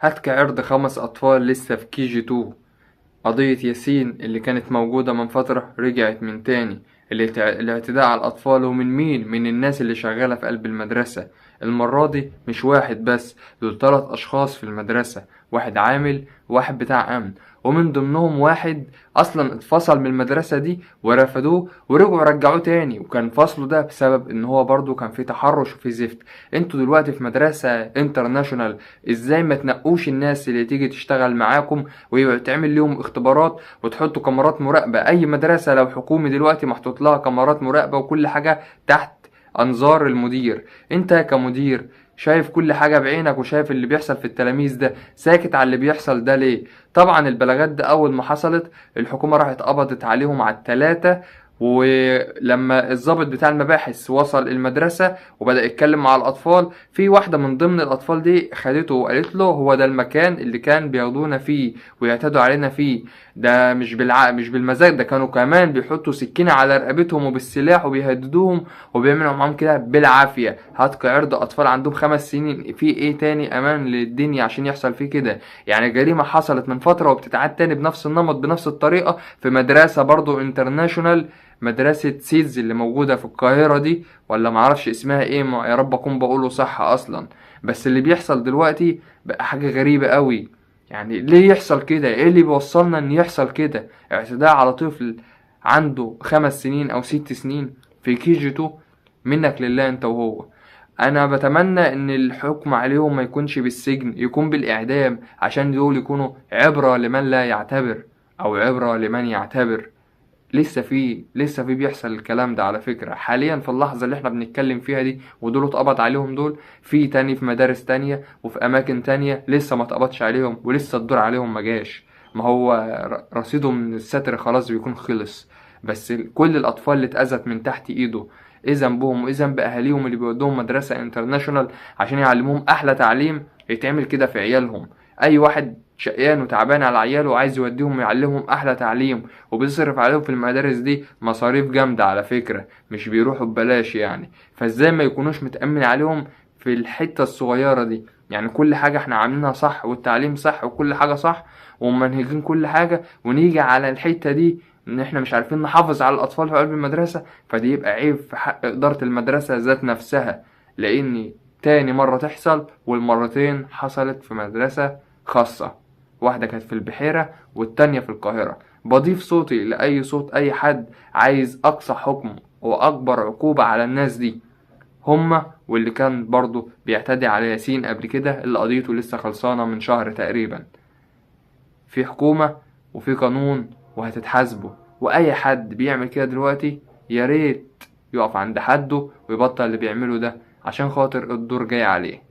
هتك عرض 5 أطفال لسه في KG 2. قضية ياسين اللي كانت موجودة من فترة رجعت من تاني. الاعتداء على الأطفال، ومن مين؟ من الناس اللي شغالة في قلب المدرسة. المرة دي مش واحد بس، دول 3 أشخاص في المدرسة، واحد عامل وواحد بتاع أمن، ومن ضمنهم واحد أصلا اتفصل من المدرسة دي ورفضوه ورجعوا رجعوه تاني، وكان فصله ده بسبب إن هو برضو كان في تحرش وفي زفت. انتوا دلوقتي في مدرسة international، ازاي ما تنقوش الناس اللي تيجي تشتغل معاكم ويتعمل لهم اختبارات وتحطوا كاميرات مراقبة؟ أي مدرسة لو حكومي دلوقتي محطوط لها كاميرات مراقبة وكل حاجة تحت أنظار المدير. انت كمدير شايف كل حاجة بعينك وشايف اللي بيحصل في التلاميذ ده، ساكت على اللي بيحصل ده ليه؟ طبعا البلاغات ده أول ما حصلت الحكومة راحت قبضت عليهم على ال3، ولما الضابط بتاع المباحث وصل المدرسة وبدأ يتكلم مع الأطفال، في واحدة من ضمن الأطفال دي خدته وقالت له هو ده المكان اللي كان بياخدونا فيه ويعتدوا علينا فيه، ده مش بالعقل مش بالمزاج، ده كانوا كمان بيحطوا سكينة على رقبتهم وبالسلاح وبيهددوهم وبيعملوا معاهم كده بالعافية. هتك عرض أطفال عندهم 5 سنين، في إيه تاني أمان للدنيا عشان يحصل فيه كده؟ جريمة حصلت من فترة وبتتعاد تاني بنفس النمط بنفس الطريقة في مدرسة برضو international، مدرسة سيدز اللي موجودة في القاهرة دي، ولا معرفش اسمها ايه، يا رب اكون بقوله صح اصلا. بس اللي بيحصل دلوقتي بقى حاجة غريبة قوي، ليه يحصل كده؟ ايه اللي بيوصلنا ان يحصل كده؟ اعتداء على طفل عنده 5 سنين او 6 سنين في KG 2، منك لله انت وهو. انا بتمنى ان الحكم عليهم ما يكونش بالسجن، يكون بالاعدام، عشان دول يكونوا عبرة لمن لا يعتبر او عبرة لمن يعتبر. لسه في بيحصل الكلام ده على فكرة حاليا في اللحظة اللي احنا بنتكلم فيها دي، ودول اتقبض عليهم، دول في تاني في مدارس تانية وفي أماكن تانية لسه ما اتقبضش عليهم ولسه الدور عليهم ما جاش. ما هو رصيده من الستر خلاص بيكون خلص. بس كل الأطفال اللي اتأذت من تحت إيده، إيه ذنبهم وإيه ذنب أهاليهم اللي بيودوهم مدرسة انترناشونال عشان يعلموهم أحلى تعليم يتعمل كده في عيالهم؟ أي واحد شقيان وتعبان على عياله وعايز يوديهم ويعلمهم أحلى تعليم وبيصرف عليهم في المدارس دي مصاريف جامدة على فكرة، مش بيروحوا ببلاش. فازاي ما يكونوش متأمن عليهم في الحتة الصغيرة دي؟ كل حاجة احنا عاملينها صح والتعليم صح وكل حاجة صح ومنهجين كل حاجة، ونيجي على الحتة دي ان احنا مش عارفين نحافظ على الأطفال في قلب المدرسة، فدي يبقى عيب في حق إدارة المدرسة ذات نفسها، لأن تاني مرة تحصل، والمرتين حصلت في مدرسة خاصة، واحدة كانت في البحيرة والتانية في القاهرة. بضيف صوتي لأي صوت أي حد عايز أقصى حكم وأكبر عقوبة على الناس دي، هما واللي كان برضو بيعتدي على ياسين قبل كده اللي قضيته لسه خلصانة من شهر تقريبا. في حكومة وفي قانون وهتتحاسبوا، وأي حد بيعمل كده دلوقتي يا ريت يقف عند حده ويبطل اللي بيعمله ده عشان خاطر الدور جاي عليه.